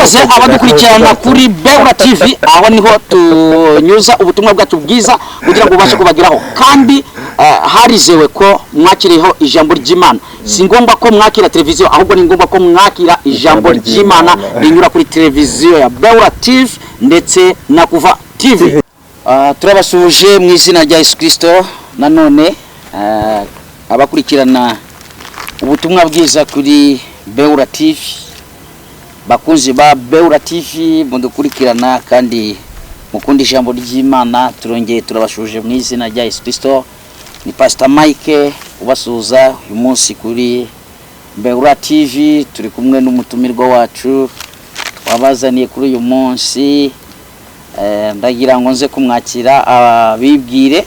Murakoze abadukurikirana kuri Beura TV, aho niho tunyuza ubutumwa bwacu bwiza kugira ngo bubashe kubageraho, kandi harizewe ko mwakiriyeho ijambo ry'Imana. Si ngombwa ko mwakira televiziyo, ahubwo ni ngombwa ko mwakira ijambo ry'Imana rinyura kuri televiziyo ya Beura TV ndetse na Kuva TV. Turabasuhuje mu izina rya Yesu Kristo. Nanone abakurikirana ubutumwa bwiza kuri Beura TV, bakunzi ba Beura TV mudukurikirana kandi mukunda ijambo ry'Imana, turongeye turabasuhuje mu izina rya Yesu Kristo. Ni Pastor Mike ubasuhuza uyu munsi kuri Beura TV. Turi kumwe n'umutumirwa wacu wabazaniye kuri uyu munsi. Ndagira ngo nze kumwakira abibwire.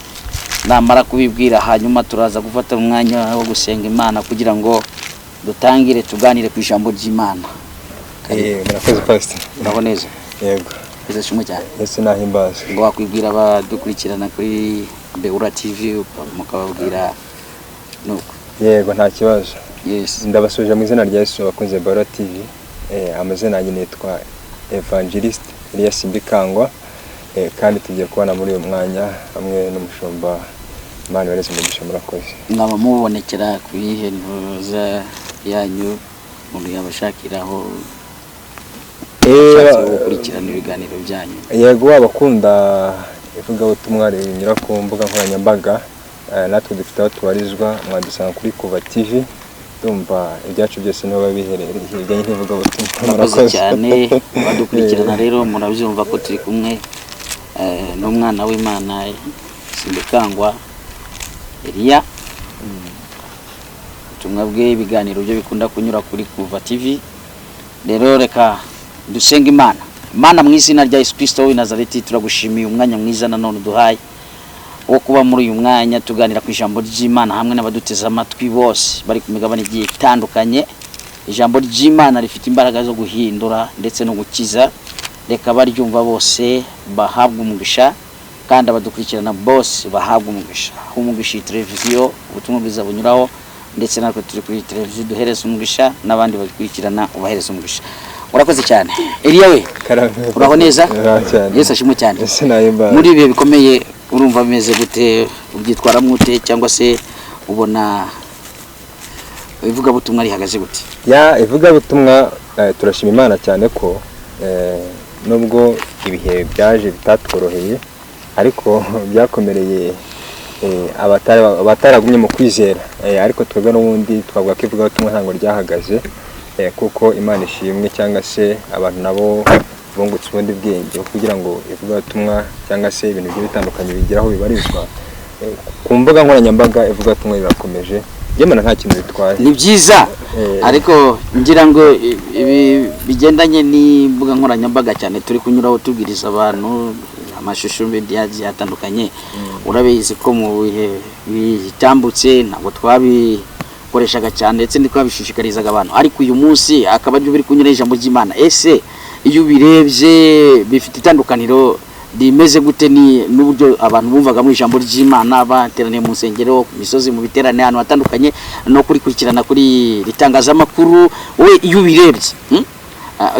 Namara kubibwira, hanyuma turaza gufata umwanya wo gusenga Imana kugira ngo dutangire tuganire ku ijambo ry'Imana. Murakoze, Pastor. Uraho neza? Yego. Yesu ashimwe cyane. Yesu nahimbazwe. Ngo wakwibwira abadukurikirana kuri Beura TV, mukababwira nuko. Yego, nta kibazo. Yes. Ndabasuhuje mu izina rya Yesu, abakunzi ba Beura TV. Amazina yanjye nitwa Evangelist Elias Mbikangwa, kandi tugiye kubona muri uyu mwanya hamwe n'umushumba. Imana ibareze umugisha, murakoze. Mwaba mubonekera ku yihe ntuza yanyu umuntu yabashakiraho ashatse gukurikirana ibiganiro byanyu? Yego, abakunda ivugabutumwa rinyura ku mbuga nkoranyambaga, natwe dufite aho tubarizwa. Mwadusanga kuri Kuva TV. Ndumva ibyacu byose niho biba biherereye bijyanye n'ivugabutumwa. Murakoze cyane badukurikirana. Rero murabyumva ko turi kumwe n'umwana w'Imana Simbikangwa Eliya. Ubutumwa bwe, ibiganiro bye bikunda kunyura kuri Kuva TV. Rero reka dusenga Imana. Imana, mu izina rya Yesu Kristo w'i Nazareti, turagushimiye umwanya mwiza nanone uduhaye wo kuba muri uyu mwanya tuganira ku ijambo ry'Imana hamwe n'abaduteze amatwi bose bari ku migabane igiye itandukanye. Ijambo ry'Imana rifite imbaraga zo guhindura ndetse no gukiza. Reka baryumva bose bahabwe umugisha, kandi abadukurikirana bose bahabwe umugisha. Umugisha iyi televiziyo ubutumwa bwiza bunyuraho, ndetse natwe turi kuri iyi televiziyo duhereza umugisha, n'abandi badukurikirana ubahereza umugisha. Urakoze cyane, Eliya we. Karame. Uraho neza? Uraho cyane. Yesu ashimwe cyane. Yesu nahimbazwe. Muri ibihe bikomeye urumva bimeze gute? Ubyitwaramo ute, cyangwa se ubona ivugabutumwa rihagaze gute? Ya, ivugabutumwa, turashima Imana cyane ko nubwo ibihe byaje bitatworoheye, ariko byakomereye abataragumye mu kwizera. Ariko twebwe n'ubundi twavuga ko ivugabutumwa ntabwo ryahagaze, kuko Imana ishimwe, cyangwa se abantu nabo bungutse ubundi bwenge kugira ngo ivugabutumwa cyangwa se ibintu bigiye bitandukanye bigire aho bibarizwa. Ku mbuga nkoranyambaga ivugabutumwa rirakomeje. Njye mbona nta kintu bitwaye. Ni byiza. Ariko ngira ngo ibi bigendanye n'imbuga nkoranyambaga cyane turi kunyuraho tubwiriza abantu, amashusho agiye atandukanye, urabizi ko mu bihe bitambutse ntabwo twabikoreshaga cyane, ndetse ntitwabishishikarizaga abantu, ariko uyu munsi akaba aribyo biri kunyura ijambo ry'Imana. Ese iyo ubirebye bifite itandukaniro rimeze gute ni n'uburyo abantu bumvaga mu ijambo ry'Imana bateraniye mu nsengero, ku misozi, mu biterane ahantu hatandukanye, no kurikurikirana kuri ritangazamakuru? Wowe iyo ubirebye,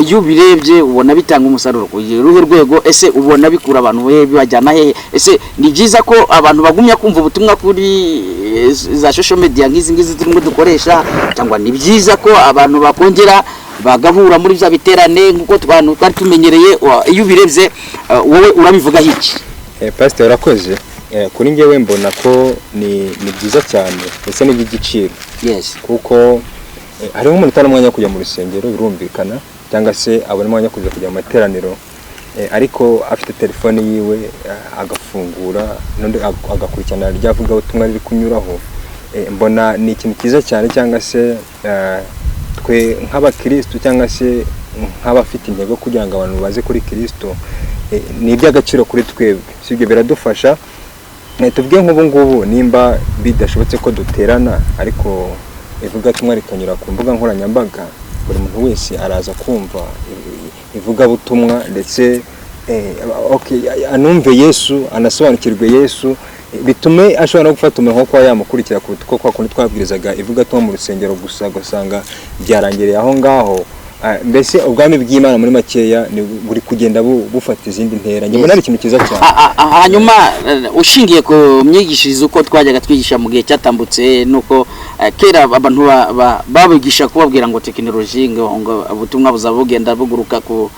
Iyo ubirebye ubona bitanga umusaruro ku ruhe rwego? Ese ubona bikura abantu hehe, bibajyana hehe? Ese ni byiza ko abantu bagumya kumva ubutumwa kuri za social media nk'izi ngizi turimo dukoresha, cyangwa ni byiza ko abantu bakongera bagahura muri bya biterane nk'uko abantu twari tumenyereye? Iyo ubirebye, wowe urabivugaho iki? Pasiteri, urakoze. Kuri njyewe mbona ko ni byiza cyane, ndetse n'iby'igiciro, kuko hariho umuntu utabona umwanya wo kujya mu rusengero, birumvikana, cyangwa se abona umwanya wo kuza kujya mu materaniro, ariko afite telefone yiwe, agafungura n'undi agakurikirana rya vugabutumwa riri kunyuraho. Mbona ni ikintu cyiza cyane, cyangwa se twe nk'abakirisitu cyangwa se nk'abafite intego kugira ngo abantu baze kuri Kirisito, ni iby'agaciro kuri twebwe. Si ibyo, biradufasha. Tuvuge nk'ubu ngubu nimba bidashobotse ko duterana, ariko ivugabutumwa rikanyura ku mbuga nkoranyambaga, buri muntu wese araza kumva ivugabutumwa, ndetse okay, anumve Yesu, anasobanukirwe Yesu, bitume ashobora no gufata umuntu nko kuba yamukurikira kuruta uko kwa kundi twabwirizaga ivugabutumwa mu rusengero gusa, ugasanga byarangiriye aho ngaho. Mbese ubwami bw'Imana muri makeya ni buri kugenda bufata izindi ntera. Njye mbona ari ikintu cyiza cyane. Hanyuma ushingiye ku myigishirize uko twajyaga twigisha mu gihe cyatambutse, nuko kera abantu babigisha kubabwira ngo tekinoloji, ngo ubutumwa buzaba bugenda buguruka ku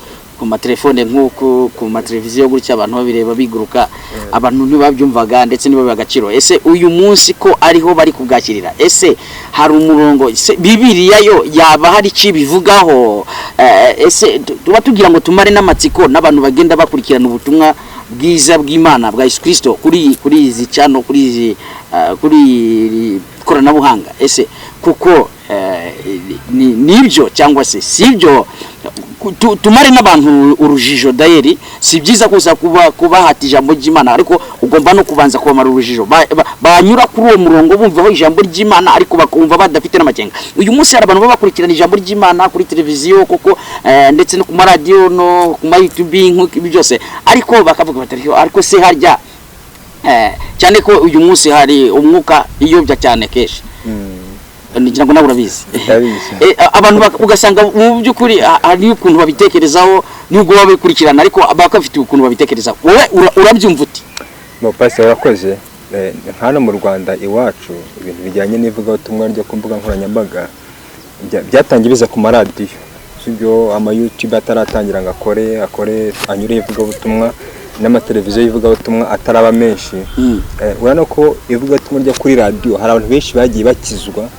matelefone nk'uku, ku mateleviziyo gutya, abantu babireba biguruka, abantu ntibabyumvaga ndetse ntibabiha agaciro. Ese uyu munsi ko ariho bari kubwakirira, ese hari umurongo, ese Bibiliya yo yaba hari icyo ibivugaho? Ese tuba tugira ngo tumare n'amatsiko n'abantu bagenda bakurikirana ubutumwa bwiza bw'Imana bwa Yesu Kristo kuri izi channel, kuri izi kuri iri koranabuhanga, ese kuko nibyo cyangwa se sibyo? Tumare n'abantu urujijo. Dayeri si byiza kuza kubahata ijambo ry'Imana, ariko ugomba no kubanza kubamara urujijo. Banyura kuri uwo murongo bumvaho ijambo ry'Imana, ariko bakumva badafite n'amakenga. Uyu munsi hari abantu baba bakurikirana ijambo ry'Imana kuri televiziyo koko, ndetse no ku maradiyo no ku ma YouTube nk'uko ibi byose, ariko bakavuga bati ariko se harya, cyane ko uyu munsi hari umwuka iyobya cyane kenshi, ngira ngo nawe urabizi. Ndabizi. Abantu ugasanga mu by'ukuri hari ukuntu babitekerezaho nubwo babikurikirana, ariko bakafite ukuntu babitekerezaho. Wowe urabyumva uti? Mo pastor, urakoze. Hano mu Rwanda iwacu ibintu bijyanye n'ivugabutumwa ryo ku mbuga nkoranyambaga byatangiye biza ku maradiyo, sibyo? Ama YouTube ataratangira ngo akore anyure ivugabutumwa, n'amateleviziyo y'ivugabutumwa ataraba menshi. Urabona ko ivugabutumwa ryo kuri radiyo hari abantu benshi bagiye bakizwa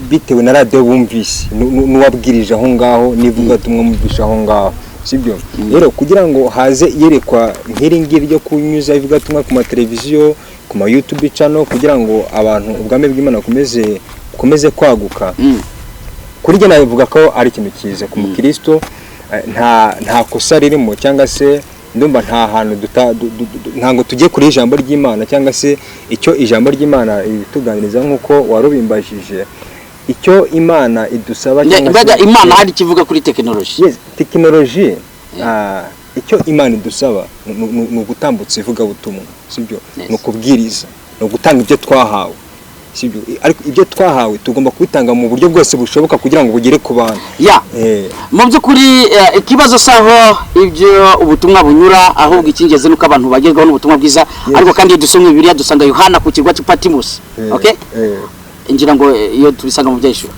bitewe na radiyo bumvise, n'uwabwirije aho ngaho, n'ivugabutumwa bumvise aho ngaho, sibyo? Rero kugira ngo haze iyerekwa nk'iri ngiri ryo kunyuza ivugabutumwa ku mateleviziyo, ku ma YouTube channel, kugira ngo abantu ubwami bw'Imana bukomeze kwaguka, kuri njye nabivuga ko ari ikintu cyiza ku mukristo. Nta kosa ririmo, cyangwa se ndumva nta hantu ntabwo tugiye kuri ijambo ry'Imana, cyangwa se icyo ijambo ry'Imana rituganiriza nk'uko warubimbajije, icyo Imana idusaba cyangwa Mbega Imana hari ikivuga kuri tekinoloji? Yes, tekinoloji, icyo Imana idusaba ni ugutambutsa ivugabutumwa, sibyo? Ni ukubwiriza, ni ugutanga ibyo twahawe, sibyo? Ariko ibyo twahawe tugomba kubitanga mu buryo bwose bushoboka kugira ngo bugere ku bantu. Mu by'ukuri ikibazo saho ibyo ubutumwa bunyura, ahubwo icy'ingenzi nuko abantu bagerwaho n'ubutumwa bwiza. Ariko kandi iyo dusomye Bibiliya dusanga Yohana ku kirwa cy'i Patmos. Okay? Ngira ngo iyo tubisanga mu byahishura.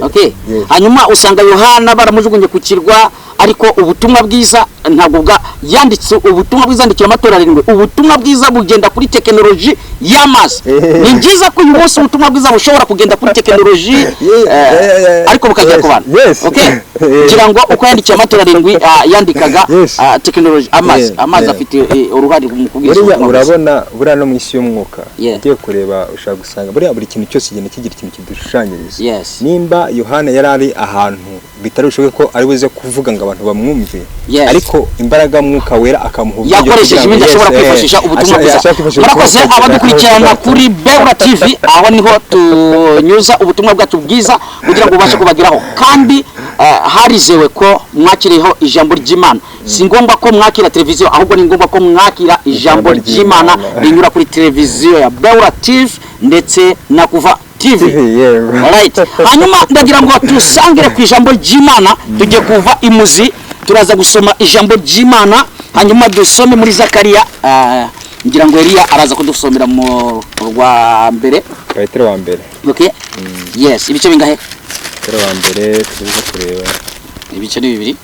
Okay? Hanyuma usanga Yohana baramujugunye ku kirwa, ariko ubutumwa bwiza ntabwo bwa yanditse. Ubutumwa bwiza yandikira amatorero arindwi. Ubutumwa bwiza bugenda kuri tekinoloji y'amazi. Ni byiza ko uyu munsi ubutumwa bwiza bushobora kugenda kuri tekinoloji, ariko bukagera ku bantu. Okay? Ngira ngo uko yandikiye amatorero arindwi, yandikaga tekinoloji, amazi, amazi afite uruhare mu kubwiriza Buriya ubutumwa bwiza. urabona buriya no mu isi y'umwuka, ugiye kureba ushobora gusanga buriya buri kintu cyose kigenda kigira ikintu kidushushanyiriza. Nimba Yohana yari ari ahantu bitari bushoboke ko ari buze kuvuga ngo abantu bamwumve, ariko imbaraga mwuka wera akamuha ubwenge Yakoresheje kugira ngo ibindi ashobora kwifashisha ubutumwa bwiza. Ashobora kwifashisha Murakoze ubutumwa bwiza. abadukurikirana kuri Beura TV, aho niho tunyuza ubutumwa bwacu bwiza kugira ngo bubashe kubageraho, kandi harizewe ko mwakiriyeho ijambo ry'Imana. Si ngombwa ko mwakira televiziyo, ahubwo ni ngombwa ko mwakira ijambo Ijambo ry'Imana ry'Imana. rinyura kuri televiziyo ya Beura TV ndetse na Kuva TV. TV, yego. Alright. Hanyuma ndagira ngo tusangire ku ijambo ry'Imana, tujye kuva imuzi, turaza gusoma ijambo ry'Imana, hanyuma dusome muri Zakariya. Ngira ngo Eliya araza kudusomera mu rwa mbere. Petero wa mbere. Okay? Yes, ibice bingahe? Petero wa mbere tuza kureba. Ibice ni bibiri.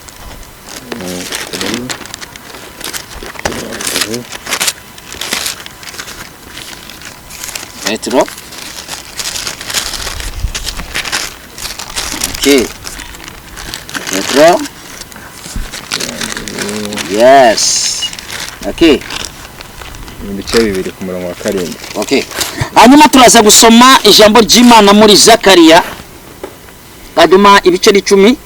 Petero. Okay. Petero. Yes. Okay. Ibice bibiri ku murongo wa 7. Okay. Hanyuma turaza gusoma ijambo ry'Imana muri Zakariya. Hanyuma ibice ni 10,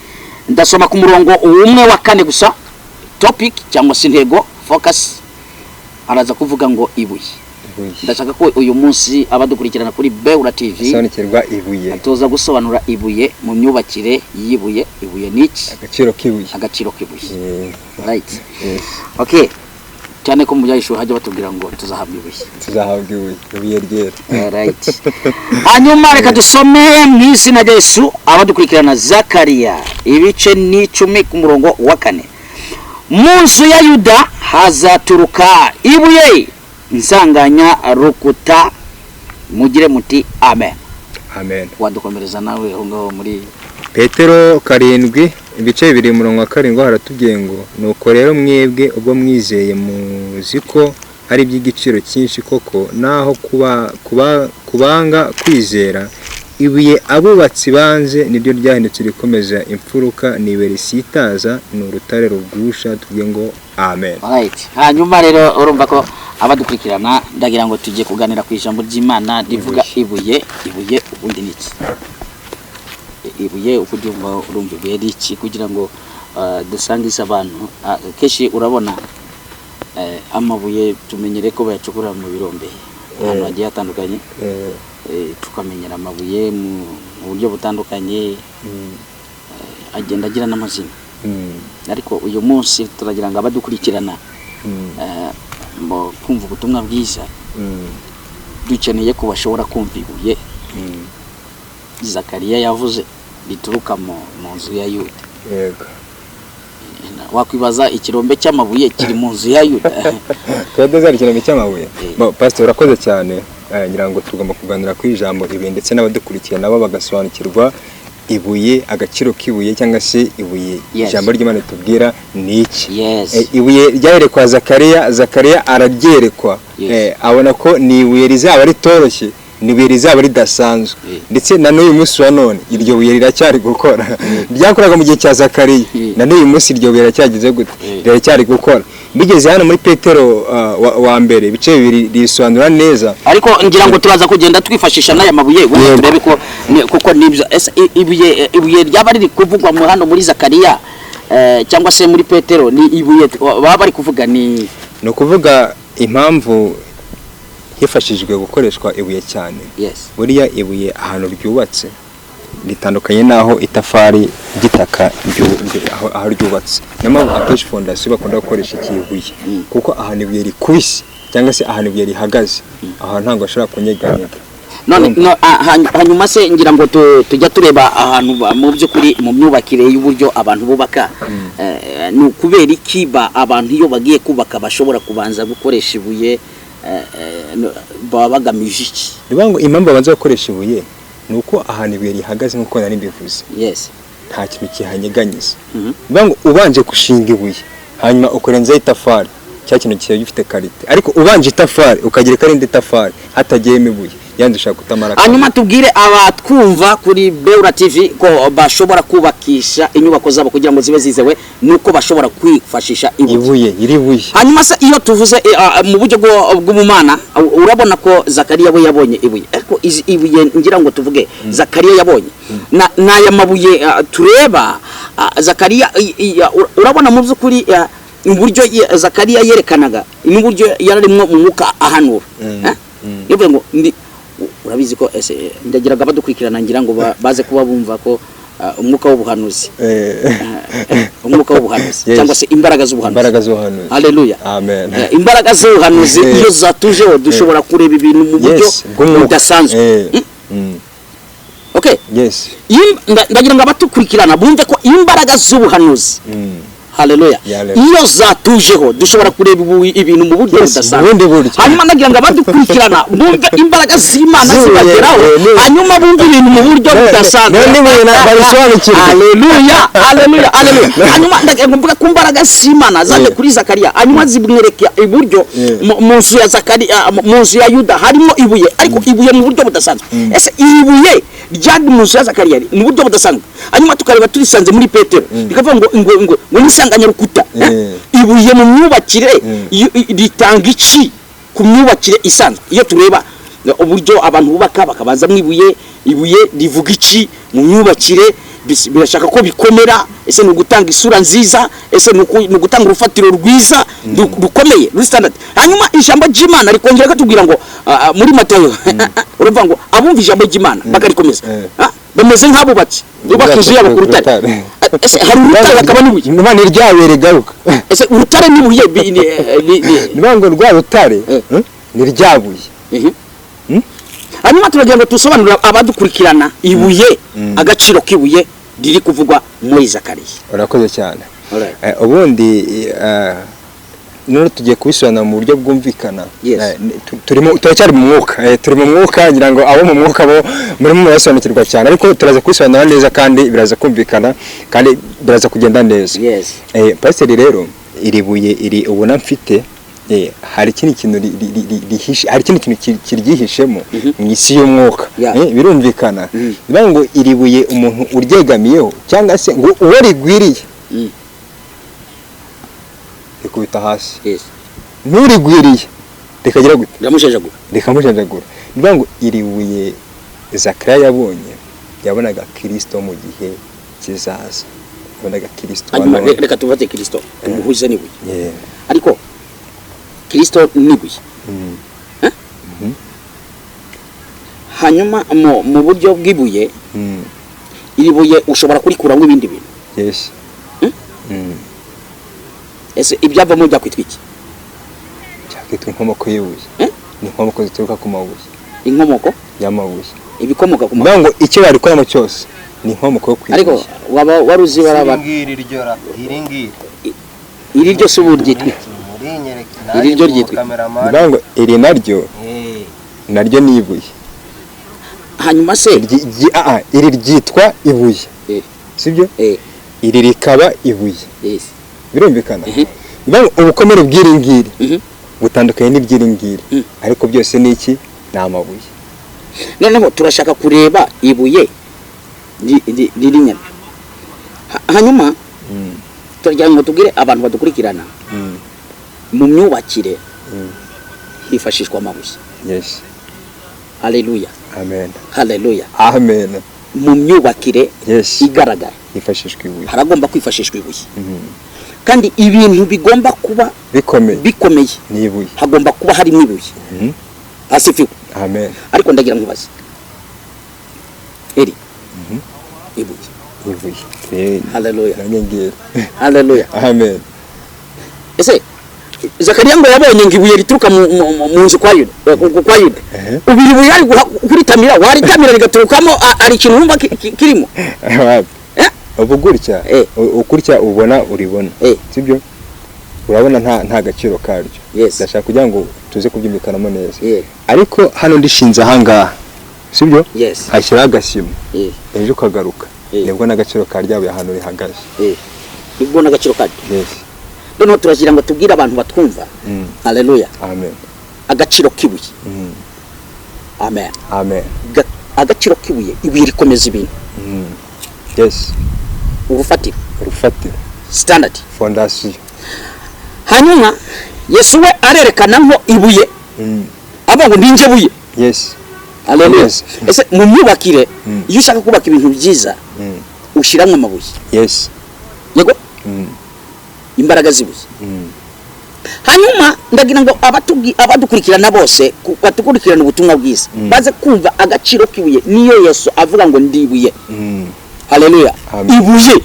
ndasoma ku murongo umwe wa 4 gusa. Topic cyangwa se intego, focus, araza kuvuga ngo ibuye. Ndashaka ko uyu munsi abadukurikirana kuri Beura TV Sobanukirwa ibuye. tuza gusobanura ibuye mu myubakire y'ibuye. Ibuye ni iki? Agaciro k'ibuye. Agaciro k'ibuye. Right. Yes. Okay. Cyane ko mu byahishuwe hajya batubwira ngo tuzahabwa ibuye. Tuzahabwa ibuye, ibuye ryera. Alright. Hanyuma reka dusome mu izina rya Yesu, abadukurikirana, Zakariya ibice 10 ku murongo wa 4: "Mu nzu ya Yuda hazaturuka ibuye nsanganya rukuta." Mugire muti amen. Amen. Wadukomereza nawe aho ngaho muri Petero 7, ibice 2, umurongo wa 7, haratubwiye ngo: "Nuko rero mwebwe ubwo mwizeye, muzi ko ari iby'igiciro cyinshi koko, naho kuba kubanga kwizera, ibuye abubatsi banze niryo ryahindutse rikomeza imfuruka, ni ibuye risitaza, ni urutare rugusha." Tuvuge ngo amen. Alright. Hanyuma rero urumva ko abadukurikirana, ndagira ngo tujye kuganira ku ijambo ry'Imana rivuga ibuye. Ibuye ubundi ni iki? Ibuye uko uryumva, urumva ibuye ari iki? Kugira ngo dusangize abantu. Kenshi urabona amabuye tumenyere ko bayacukura mu birombe ahantu hagiye hatandukanye. Tukamenyera amabuye mu buryo butandukanye, agenda agira n'amazina. Ariko uyu munsi turagira ngo abadukurikirana mu kumva ubutumwa bwiza, dukeneye ko bashobora kumva ibuye Zakariya yavuze rituruka mu nzu ya Yuda. Wakwibaza, ikirombe cy'amabuye kiri mu nzu ya Yuda? Twebwe zari ikirombe cy'amabuye. Eh. Pastor, urakoze cyane. Ngira ngo tugomba kuganira ku ijambo ibuye, ndetse n'abadukurikiye nabo bagasobanukirwa ibuye, agaciro k'ibuye, cyangwa se ibuye ijambo ry'Imana ritubwira ni iki. Ibuye ryaherekwa Zakariya, Zakariya araryerekwa. Abona ko ni ibuye rizaba ritoroshye, ni ibuye rizaba ridasanzwe. Ndetse na n'uyu munsi wa none iryo buye riracyari gukora. Ryakoraga mu gihe cya Zakariya, na n'uyu munsi iryo buye riracyageze gute? Riracyari gukora. Bigeze hano muri Petero wa mbere, ibice 2, risobanura neza. Ariko ngira ngo turaza kugenda twifashisha n'aya mabuye wenda turebe ko kuko nibyo. Ese ibuye ryaba riri kuvugwa mu hano muri Zakariya cyangwa se muri Petero, ni ibuye baba bari kuvuga ni Ni ukuvuga impamvu hifashishijwe gukoreshwa ibuye cyane, buriya ibuye ahantu ryubatse ritandukanye n'aho itafari ry'itaka aho ryubatse. Niyo mpamvu akenshi fondasiyo bakunda gukoresha ikibuye, kuko ahantu ibuye rikubise cyangwa se ahantu ibuye rihagaze, aho ntabwo bashobora kunyeganyega. None no, hanyuma se ngira ngo tujya tureba ahantu mu by'ukuri mu myubakire y'uburyo abantu bubaka, ni ukubera iki abantu iyo bagiye kubaka bashobora kubanza gukoresha ibuye? Baba bagamije iki? Ni ukuvuga ngo impamvu babanza gukoresha ibuye ni uko ahantu ibuye rihagaze, nk'uko nari mbivuze, nta kintu kihanyeganyiza. Ni ukuvuga ngo ubanje gushinga ibuye, hanyuma ukarenzaho itafari, cya kintu kiba gifite qualité. Ariko ubanje itafari ukagereka irindi tafari hatagiyemo ibuye, yandi ushaka kutamara. Hanyuma tubwire abatwumva kuri Beura TV ko bashobora kubakisha inyubako zabo kugira ngo zibe zizewe, nuko bashobora kwifashisha ibuye. Ibuye, iri buye. Hanyuma se iyo tuvuze mu buryo bw'ubumana, urabona ko Zakariya we yabonye ibuye, ariko izi ibuye ngira ngo tuvuge Zakariya yabonye n'aya mabuye tureba Zakariya urabona mu by'ukuri uburyo Zakariya yerekanaga n'uburyo yararimo mu mwuka ahanura. Eh? Yavuze ngo urabizi ko ese ndagiraga badukurikirana, ngira ngo baze kuba bumva ko umwuka w'ubuhanuzi, umwuka w'ubuhanuzi cyangwa se imbaraga z'ubuhanuzi. Imbaraga z'ubuhanuzi. Haleluya. Amen. Imbaraga z'ubuhanuzi iyo zatujeho dushobora kureba ibintu mu buryo Bw'umwuka. budasanzwe. Okay. Ndagira ngo abatukurikirana bumve ko imbaraga z'ubuhanuzi, haleluya, Haleluya. iyo zatujeho dushobora kureba ibintu mu buryo budasanzwe. Mu bundi buryo. Hanyuma ndagira ngo abadukurikirana bumve imbaraga z'Imana zibageraho, hanyuma bumve ibintu mu buryo budasanzwe. N'ibuye babisobanukirwe. Haleluya, haleluya, haleluya. Hanyuma ndagira ngo mvuge ku mbaraga z'Imana zaje kuri Zakariya, hanyuma zimwereka iburyo mu nzu ya Zakariya, mu nzu ya Yuda harimo ibuye, ariko ibuye mu buryo budasanzwe. Ese iri buye ryari mu nzu ya Zakariya mu buryo budasanzwe, hanyuma tukareba turisanze muri Petero, bikavuga ngo n'isanganyarukuta, eh? Ibuye mu myubakire ritanga iki ku myubakire isanzwe? Iyo tureba uburyo abantu bubaka bakabazamo ibuye, ibuye rivuga iki mu myubakire? Birashaka ko bikomera. Ese ni ugutanga isura nziza? Ese ni ugutanga urufatiro rwiza rukomeye, ruri standard? Hanyuma ijambo ry'Imana rikongera katubwira ngo muri Matayo, uravuga ngo abumva ijambo ry'Imana bakarikomeza. Bameze nk'abubatsi bubaka inzu yabo ku rutare. Ese hari urutare hakaba n'ibuye? Niba ni rya buye rigaruka. Ese urutare n'ibuye Niba ngo rwa rutare ni rya buye. Hanyuma turagira ngo dusobanurire abadukurikirana ibuye, agaciro k'ibuye riri kuvugwa muri Zakariya. Urakoze cyane. Ubundi none tugiye kubisobanura mu buryo bwumvikana. Turimo turacyari mu mwuka, turi mu mwuka, ngira ngo abo mu mwuka bo murimo murasobanukirwa cyane, ariko turaza kubisobanura neza kandi biraza kumvikana kandi biraza kugenda neza. Pasiteri rero, iri buye iri ubona mfite, hari ikindi kintu rihishe, hari ikindi kintu kiryihishemo mu isi y'umwuka. Birumvikana. Bivuga ngo iri buye umuntu uryegamiyeho cyangwa se ngo uwo rigwiriye rikubita hasi. Nturigwiriye rikagira gute? Rikamushenjagura. Rikamushenjagura. Bivuga ngo iri buye Zakariya yabonye, yabonaga Kristo mu gihe kizaza. Yabonaga Kristo. Reka tufate Kristo tumuhuze n'ibuye. Ariko Kristo n'ibuye. Hanyuma mu buryo bw'ibuye, iri buye ushobora kurikuramo ibindi bintu. Ese ibyavamo byakwitwa iki? Cyakwitwa inkomoko y'ibuye. Ni inkomoko zituruka ku mabuye. Inkomoko y'amabuye. Ibikomoka ku mabuye. Ngo icyo barikoramo cyose ni inkomoko yo kwibuye. Ariko waba waruzi baraba iri ryo se ubu ryitwa iki? Iri ryo ryitwa ngo iri naryo naryo ni ibuye. Hanyuma se iri ryitwa ibuye, sibyo? Iri rikaba ibuye. Birumvikana. Ubukomere bw'iri ngiri butandukanye n'iby'iri ngiri, ariko byose ni iki? Ni amabuye. Noneho turashaka kureba ibuye riri nyine. Hanyuma turagira ngo tubwire abantu badukurikirana, mu myubakire hifashishwa amabuye. Haleluya. Amen. Haleluya. Amen. Mu myubakire igaragara hifashishwa ibuye. Haragomba kwifashishwa ibuye. Kandi ibintu bigomba kuba bikomeye ni ibuye. Hagomba kuba harimo ibuye. Asifiwe. Amen. Ariko ndagira nkubaze. Eri. Ibuye. Ibuye. Haleluya. Nanyengera. Haleluya. Amen. Ese Zakariya ngo yabonye ngo ibuye rituruka mu nzu kwa Yuda, kwa Yuda. Ubiri buye ari kuritamira, waritamira rigaturukamo ari ikintu wumva kirimo. Ubu gutya, ukurya ubona uribona. Sibyo? Urabona nta gaciro karyo. Ndashaka kugira ngo tuze kubyumvikanamo neza. Ariko hano ndishinze ahangaha. Sibyo? Hashyira agasima. Ejo ukagaruka. Nibwo n'agaciro karyabuye ahantu rihagaze. Nibwo n'agaciro karyo. Noneho turagira ngo tubwire abantu batwumva. Haleluya. Amen. Agaciro k'ibuye. Amen. Amen. Agaciro k'ibuye, ibuye rikomeza ibintu. Urufatiro. Urufatiro. Standard. Fondation. Hanyuma Yesu we arerekana nko ibuye. Aba ngo ninje buye. Haleluya. Ese mu myubakire iyo ushaka kubaka ibintu byiza ushyiramo amabuye. Yego? Imbaraga zibuye. Hanyuma ndagira ngo abadukurikirana bose batukurikirana ubutumwa bwiza baze kumva agaciro k'ibuye. Niyo Yesu avuga ngo ndibuye. Haleluya. Ibuye.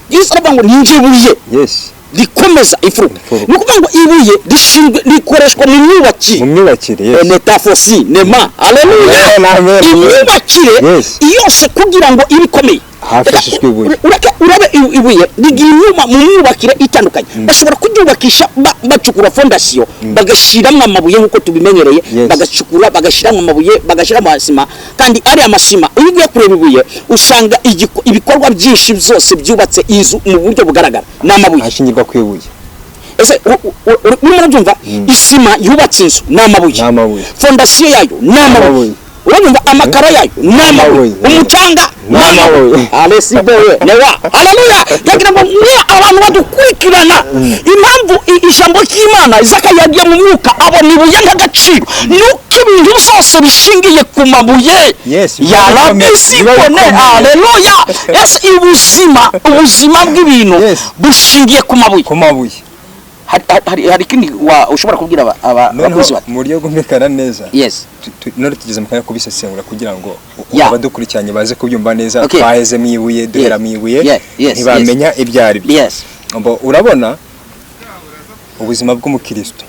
Yesu aravuga ngo ninje buye. Rikomeza ifuruka. Ni ukuvuga ngo ibuye rishinzwe rikoreshwa mu myubakire. Mu myubakire. Metafosi nema. Haleluya. Imyubakire yose kugira ngo ibe ikomeye hafashishwe ibuye. Urabe ibuye rigira inyuma mu myubakire itandukanye. Bashobora kuryubakisha bacukura fondasiyo bagashiramo amabuye nkuko tubimenyereye, bagacukura bagashiramo amabuye, bagashiramo amasima. Kandi ari amasima iyo ugiye kureba ibuye usanga ibikorwa byinshi byose byubatse inzu mu buryo bugaragara n'amabuye. Hashingirwa ku ibuye. Ese urimo urabyumva? Isima yubatse inzu n'amabuye. Fondasiyo yayo n'amabuye. Urumva amakara yayo n'amabuye, umucanga n'amabuye. Alesiboye newa. Haleluya. Ndagira ngo mwe abantu badukurikirana, impamvu ijambo ry'Imana Zakariya yagiye mu mwuka abona ibuye nk'agaciro, nuko ibintu byose bishingiye ku mabuye. Yarabisibone. Haleluya. Ese ubuzima bw'ibintu bushingiye ku mabuye. Ku mabuye. Hari ikindi ushobora kubwira Noneho abakozi mu buryo bwumvikana neza, yes, none tugeze mu kanya kubisesengura kugira ngo abadukurikiranye baze kubyumva neza. Okay. Twaheze mu ibuye, duhera mu ibuye, ntibamenya ibyo ari byo. Mbo, urabona ubuzima bw'umukristo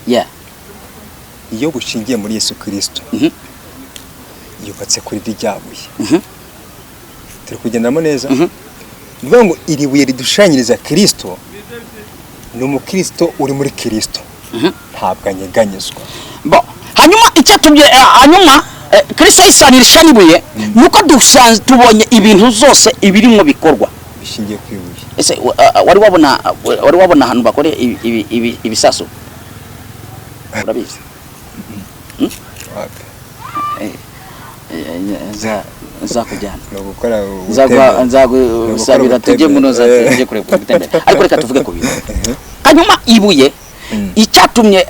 iyo bushingiye muri Yesu Kristo, yubatse kuri rya buye. Turi kugendamo neza. Ni ukuvuga ngo iri buye ridushushanyiriza Kristo, ni umukristo uri muri Kristo, ntabwo anyeganyezwa. Bo, hanyuma icyatumye hanyuma Kristo yisanisha n'ibuye, nuko dusanze tubonye ibintu zose ibirimo bikorwa bishingiye ku ibuye. Ese wari wabona ahantu bakore ibisasu? Urabizi? Wapi. Nzakujyana. Ni ugukora Nzagwa ubutembere. Nzagusabira tujye munoza, tujye kureba gutembera, ariko reka tuvuge ku bintu. Hanyuma ibuye, icyatumye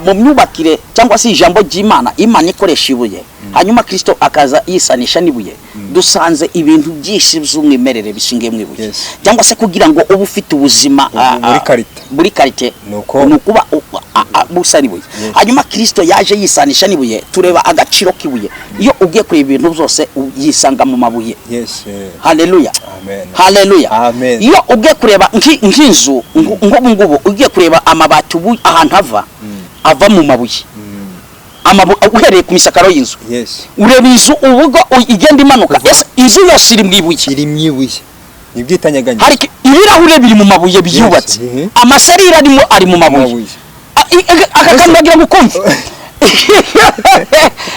mu myubakire cyangwa se ijambo ry'Imana, Imana ikoresha ibuye, hanyuma Kristo akaza yisanisha n'ibuye, dusanze ibintu byinshi by'umwimerere bishingiye mu ibuye. Cyangwa se kugira ngo ube ufite ubuzima Muri qualité. Muri qualité. Ni uko- Ni ukuba busa n'ibuye. Hanyuma Kristo yaje yisanisha n'ibuye, tureba agaciro k'ibuye. Iyo ugiye kureba ibintu byose, yisanga mu mabuye. Haleluya. Amen. Haleluya. Amen. Iyo ugiye kureba nk'inzu nk'ubu ngubu, ugiye kureba amabati ubu ahantu ava mu mabuye. Uhereye ku misakaro y'inzu, ureba inzu ubwo igenda imanuka. Ese inzu yose iri mu ibuye? Iri mu ibuye, ni ibyitanyeganyeza. Hari ibirahure biri mu mabuye byubatse. Amaserire arimo ari mu mabuye. Mabuye. Aka kantu ndagira ngo ukumve,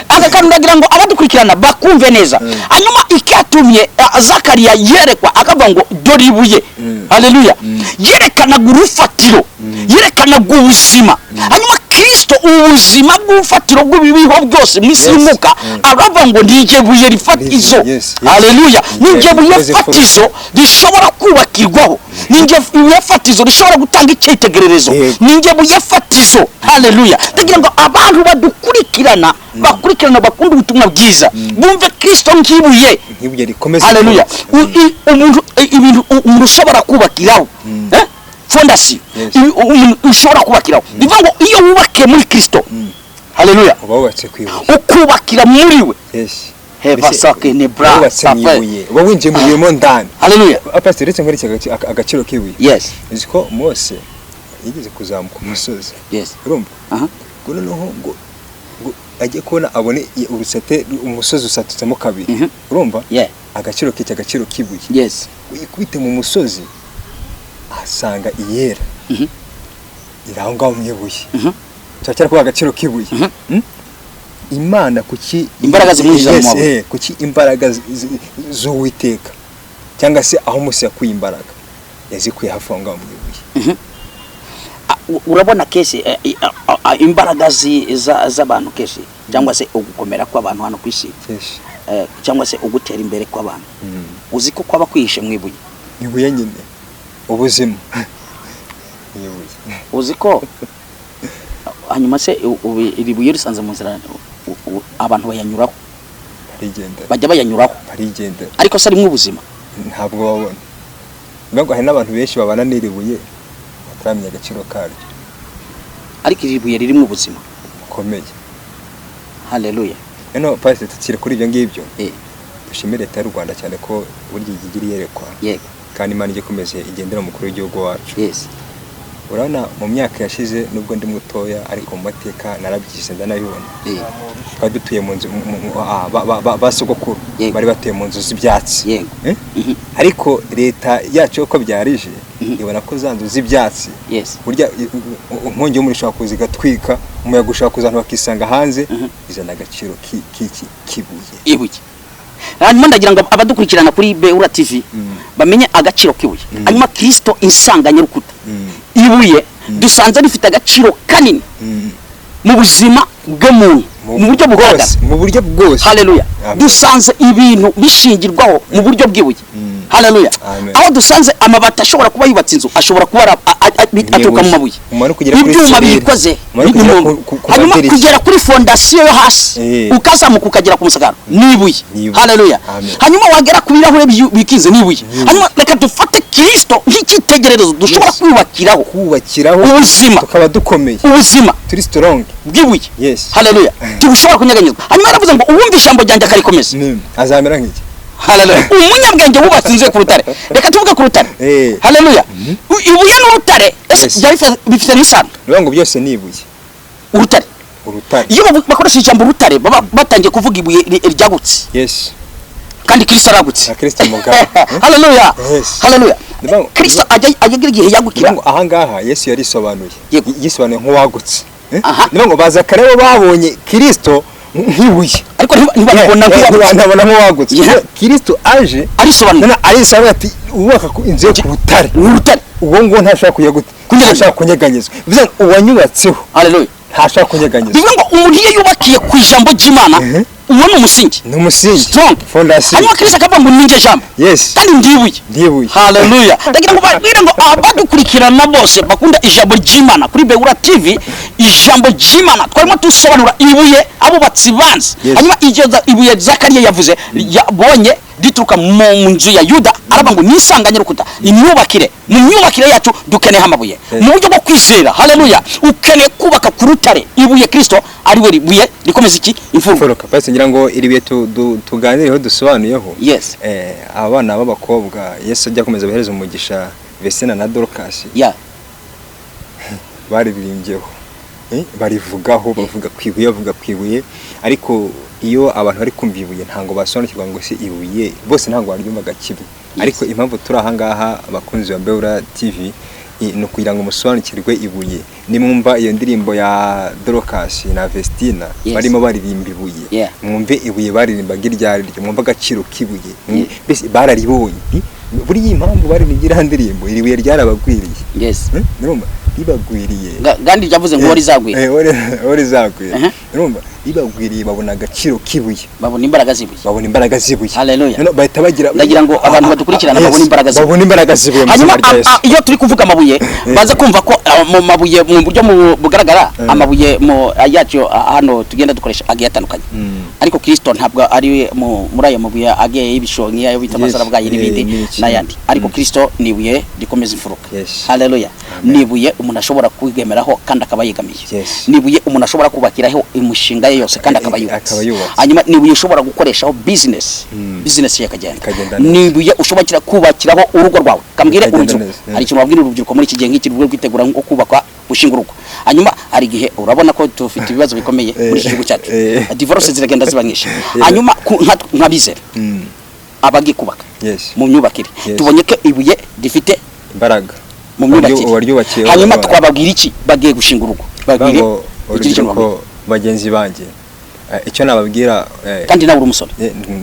aka kantu ndagira ngo abadukurikirana bakumve neza. Hanyuma icyatumye Zakariya yerekwa akavuga ngo dore ibuye, haleluya, yerekanaga urufatiro, yerekanaga ubuzima. Hanyuma Kristo, ubuzima bw'urufatiro bw'ibibiho byose mu isi y'umwuka, aravuga ngo ni iryo buye rifatizo. Haleluya, ni iryo buye fatizo rishobora kubakirwaho, ni iryo buye fatizo rishobora gutanga icyitegererezo, ni iryo buye fatizo. Haleluya. Ndagira ngo abantu badukurikirana, bakurikirana, bakunda ubutumwa bwiza, bumve Kristo nk'ibuye. Nk'ibuye rikomeza. Haleluya. Umuntu ibintu umuntu ushobora kubakiraho, fondasiyo, umuntu ushobora kubakiraho, bivuga ngo iyo wubakiye muri Kristo, haleluya, uba wubatse ku ibuye. Ukubakira muri we. Heva Mbese sake ne bra wubatse mu sape. ibuye, uba winjiye mu ibuye mo ndani. Haleluya. Pastor, uretse nkwereke agaciro k'ibuye. Yes. Uzi ko Mose yigeze kuzamuka umusozi? Urumva? Aha. Ngo noneho ngo ajye kubona abone urusate, umusozi usatutsemo kabiri. Urumva? Agaciro k'iki, agaciro k'ibuye. Uyikubite mu musozi, ahasanga iyera iri aho ngaho mu ibuye. Turacyari kuvuga agaciro k'ibuye. Imana kuki Imbaraga zimwinjiza mu mabuye. Kuki imbaraga z'Uwiteka, cyangwa se aho Mose yakuye imbaraga, yazikuye hafi aho ngaho mu ibuye? Urabona kesi imbaraga z'abantu kesi, cyangwa se ugukomera kw'abantu hano ku isi, cyangwa se ugutera imbere kw'abantu, uzi ko kwaba kwihishe mu ibuye? Ibuye nyine, ubuzima ni ibuye. Uzi ko hanyuma se iri buye risanze mu nzira, abantu bayanyuraho? Barigendera. Bajya bayanyuraho. Barigendera. Ariko se arimwo ubuzima? Ntabwo babona. Nubwo hari n'abantu benshi babana n'iri buye bataramenya agaciro karyo. Ariko iri buye ririmo ubuzima bukomeye. Haleluya. Noneho pastor, tukiri kuri ibyo ngibyo, dushimire Leta y'u Rwanda cyane ko burya igira iyerekwa, kandi Imana ijya ikomeze igendera umukuru w'igihugu wacu. Urabona mu myaka yashize, nubwo ndi mutoya, ariko mu mateka narabyize, ndanabibona. Twari dutuye mu nzu ba sogokuru bari batuye mu nzu z'ibyatsi. Eh? Ariko leta yacu uko byarije, ibona ko za nzu z'ibyatsi burya inkongi y'umuriro ishobora kuza igatwika, umuyaga ushobora kuza, abantu bakisanga hanze. Izana agaciro k'ibuye. Ibuye. Hanyuma ndagira ngo abadukurikirana kuri Beura TV bamenye agaciro k'ibuye. Hanyuma Kristo insanganyarukuta, ibuye dusanze rifite agaciro kanini mu buzima bw'umuntu mu buryo bugaragara. Bwose, mu buryo bwose. Haleluya. Amen. Dusanze ibintu bishingirwaho mu buryo bw'ibuye. Haleluya. Amen. Aho dusanze amabati ashobora kuba yubatse inzu, ashobora kuba aturuka mu mabuye. Umanuka ugera kuri Ibyuma serire. biyikoze Umanuka ugera ni ku hanyuma madirishya. kugera kuri fondasiyo yo hasi, ukazamuka ukagera ku musakaro, n'ibuye. N'ibuye. Haleluya. Amen. Hanyuma wagera ku birahure bikinze, n'ibuye. Hanyuma reka dufate Kirisito nk'icyitegererezo dushobora kubakiraho Kubakiraho ubuzima. Tukaba dukomeye. Ubuzima Turi strong. bw'ibuye. Yes. Haleluya. Tubushobora kunyeganyezwa. Hanyuma yaravuze ngo uwumva ijambo ryanjye akarikomeza, Azamera nk'iki? Haleluya, umunyabwenge wubatse inzu ye ku rutare. Reka tuvuge ku rutare. Haleluya. Ibuye n'urutare ese byaba bifitanye isano? Ni ukuvuga ngo byose ni ibuye. Urutare. Urutare. Iyo bakoresha ijambo urutare, baba batangiye kuvuga ibuye ryagutse. Kandi Kristo aragutse. Na Kristo mugabo. Haleluya. Haleluya. Kristo ajya agira igihe yagukira. Ni ukuvuga ngo ahangaha Yesu yarisobanuye. Yego. Yisobanuye nk'uwagutse. Aha. Ni ukuvuga ngo baza kare bo babonye Kristo nk'ibuye. Ariko ntibabona nk'uwagutse. Ntibabona nk'uwagutse. Kristo aje Arisobanura. none arisobanura ati wubaka ku inzu yo ku rutare. Ni urutare. Uwo nguwo ntashobora kujya gute? Kunyeganyezwa. Ntashobora kunyeganyezwa. Bivuze ngo uwanyubatseho Haleluya. ntashobora kunyeganyezwa. Bivuze ngo umuntu iyo yubakiye ku ijambo ry'Imana, uwo ni umusingi. Ni umusingi. Strong. Fondasiyo. Hanyuma Kristo akavuga ngo ninjye jambo. Kandi ndibuye. Ndibuye. Haleluya. Ndagira ngo babwire ngo abadukurikirana bose bakunda ijambo ry'Imana kuri Beura TV, ijambo ry'Imana twarimo dusobanura ibuye abubatsi banze. Hanyuma iryo ibuye Zakariya yavuze yabonye rituruka mu nzu ya Yuda, aravuga ngo nisanganye rukuta imyubakire. Mu myubakire yacu dukeneye amabuye mu buryo bwo kwizera. Haleluya. Ukeneye kubaka ku rutare, ibuye Kristo ari we ribuye rikomeza iki? Imfuruka. Imfuruka. Pastor, ngira ngo iri buye tuganireho, dusobanuyeho. Abana b'abakobwa Yesu ajya akomeza abahereza umugisha, Vesina na Dorcas, baririmbyeho. Barivugaho, bavuga ku ibuye, bavuga ku ibuye, ariko iyo abantu bari kumva ibuye ntabwo basobanukirwa ngo se ibuye bose ntabwo baryumvaga kimwe. Ariko impamvu turi aha ngaha, abakunzi ba Beura TV, ni ukugira ngo musobanukirwe ibuye. Nimwumva iyo ndirimbo ya Dorcas na Vestina barimo baririmba ibuye, mwumve ibuye baririmbaga iryo ari ryo, mwumve agaciro k'ibuye. Mbese bararibonye. Buriya impamvu baririmbye iriya ndirimbo, iri buye ryarabagwiriye. Urumva ribagwiriye. Gandhi yavuze ngo rizagwira. Uwo rizagwira. Urumva ribagwiriye, babona agaciro k'ibuye. Babona imbaraga z'ibuye. Babona imbaraga z'ibuye. Haleluya. Noneho bahita bagira Ndagira ngo abantu badukurikirana babone imbaraga z'ibuye. Babona imbaraga z'ibuye mu Hanyuma izina rya Yesu. Iyo turi kuvuga amabuye, baza kumva ko mu mabuye mu buryo bugaragara, amabuye mu yacu hano tugenda dukoresha agiye atandukanye. Ariko Kristo ntabwo ari muri ayo mabuye agiye y'ibishongi, ayo bita amasarabwayi n'ibindi n'iki. n'ayandi. Ariko Kristo ni ibuye rikomeza imfuruka. Haleluya. Amen. Ni ibuye umuntu ashobora kwigemeraho kandi akaba yegamiye. Ni ibuye umuntu ashobora kubakiraho imishinga ye yose kandi akaba yubatse. Akaba yubatse. Hanyuma ni ibuye ushobora gukoreshaho business, business ye ikagenda. Ikagenda neza. Ni ibuye ushobora kubakiraho urugo rwawe. Kambwire Ikagenda urubyiruko, neza. hari ikintu wabwira urubyiruko muri iki gihe nk'iki rwo kwitegura nko kubaka, gushinga urugo? Hanyuma hari igihe urabona ko dufite ibibazo bikomeye muri iki gihugu cyacu, divorce ziragenda ziba nyinshi. Hanyuma nk'abizera abagiye kubaka, mu myubakire, tubonye ko ibuye rifite imbaraga mu myubakire. Uwaryubakiye Hanyuma twababwira iki bagiye gushinga urugo? Babwire ngo ugire ikintu urubyiruko babwira. Bagenzi banjye, icyo nababwira, Kandi nawe uri umusore.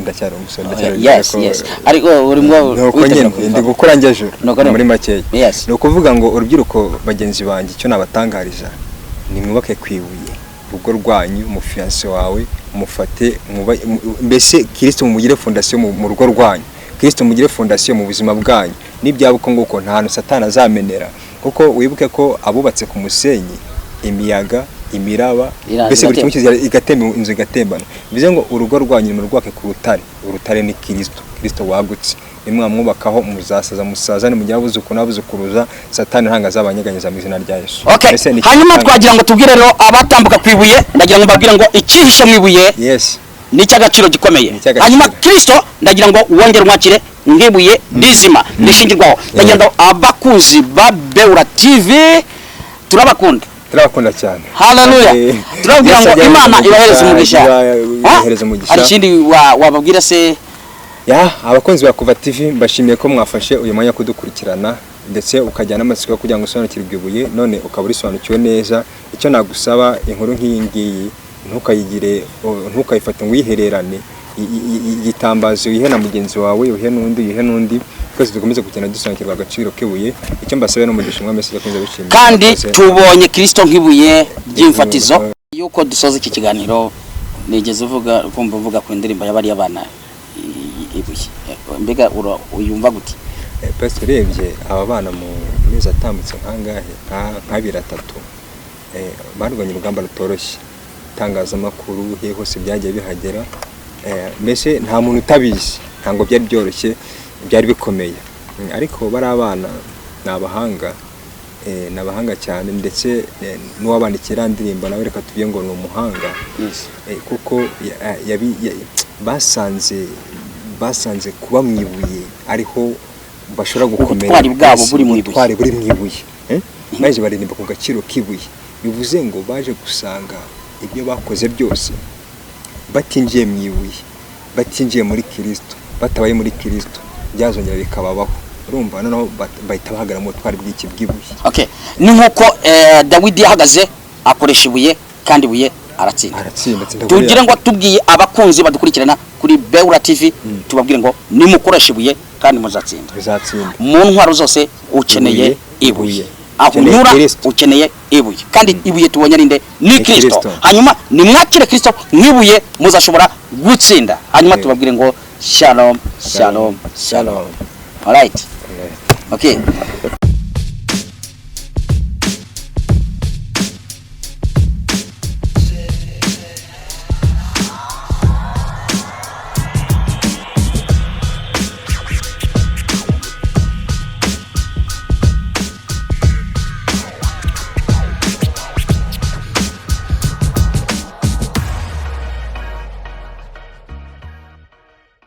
Ndacyari umusore, ndacyari Yes. urubyiruko. Yes, ariko urimo Nuko witegura nyine kubivamo. Ndi gukora njya juru. Nuko ni- Muri makeya, ni ukuvuga ngo urubyiruko bagenzi banjye, icyo nabatangariza ni mwubake ku ibuye urugo rwanyu. Umufiancé wawe mufate mbese Kristo mumugire fondasiyo mu rugo rwanyu, Kristo mugire fondasiyo mu buzima bwanyu. Nibyaba uko nguko, nta hantu Satani azamenera, kuko wibuke ko abubatse ku musenyi, imiyaga, imiraba, mbese buri Iratemba. kimwe cyose igatemba, inzu igatembana. Bivuze ngo urugo rwanyu nimurwubake ku rutare. Urutare ni Kristo, Kristo wagutse. Nimwamwubakaho muzasaza musazane, mujye abuzukuru n'abuzukuruza, Satani ntabwo azabanyeganyeza mu izina rya Yesu. Okay. Mbese ni Hanyuma twagira ngo tubwire rero abatambuka ku ibuye, ndagira ngo mbabwire ngo icyihishe mu ibuye ni icy'agaciro gikomeye. Ni icy'agaciro. Hanyuma Kristo ndagira ngo wongere umwakire nk'ibuye rizima rishingirwaho. Ndagira ngo abakunzi ba Beura TV, turabakunda. Turabakunda cyane. Haleluya. Turababwira Yesu ngo ajye Imana ibahereze umugisha. Ibahereze umugisha. Hari ikindi wababwira se? Ya, abakunzi ba Kuva TV, mbashimiye ko mwafashe uyu mwanya kudukurikirana, ndetse ukajya n'amatsiko kugira ngo usobanukirwe ibuye, none ukaba urisobanukiwe neza. Icyo nagusaba, inkuru nk'iyi ngiyi ntukayigire ntukayifate ngo uyihererane. Igitambazo uyihe na mugenzi wawe, uyihe n'undi, uyihe n'undi, twese dukomeze kugenda dusobanukirwa agaciro k'ibuye. Icyo mbasabe n'umugisha umwami Yesu akomeza bishimira. Kandi Murakoze. tubonye Kristo nk'ibuye ry'imfatizo. Yuko dusoza iki kiganiro, nigeze uvuga kumva uvuga ku ndirimbo y'abariya bana. ibuye. Mbega uyumva gute? Pastor, urebye aba bana mu mezi atambutse nkangahe, nk'abiri, atatu, barwanye urugamba rutoroshye. Itangazamakuru he hose byagiye bihagera. Mbese nta muntu utabizi, ntabwo byari byoroshye, byari bikomeye. Ariko bari abana ni abahanga, ni abahanga cyane. Ndetse n'uwabandikira iriya ndirimbo nawe reka tuvuge ngo ni umuhanga. Kuko basanze kuba mu ibuye ariho bashobora gukomera. Ubutwari bwabo Yes, buri mu ibuye. Ubutwari buri mu ibuye. Baje baririmba ku gaciro k'ibuye, bivuze ngo baje gusanga ibyo bakoze byose batinjiye mu ibuye, batinjiye muri Kirisito, batabaye muri Kirisito, byazongera bikababaho. Urumva noneho bahita bahagarara mu butwari bw'iki? Bw'ibuye. Okay, ni nk'uko Dawidi yahagaze akoresha ibuye, kandi ibuye aratsinda. Aratsinda, atsinda. Tugire Goliyati. ngo tubwiye abakunzi badukurikirana kuri Beura TV, tubabwire ngo nimukoresha ibuye kandi muzatsinda. Bizatsinda. Mu ntwaro zose ukeneye Ibuye, ibuye. Ibuye. Aho Ukeneye unyura Kristo. ukeneye ibuye, kandi ibuye tubonye ari nde? Ni Ni Kristo. Kristo. Hanyuma nimwakire Kristo nk'ibuye, muzashobora gutsinda. Hanyuma tubabwire ngo shalom, shalom, shalom. Alright, okay.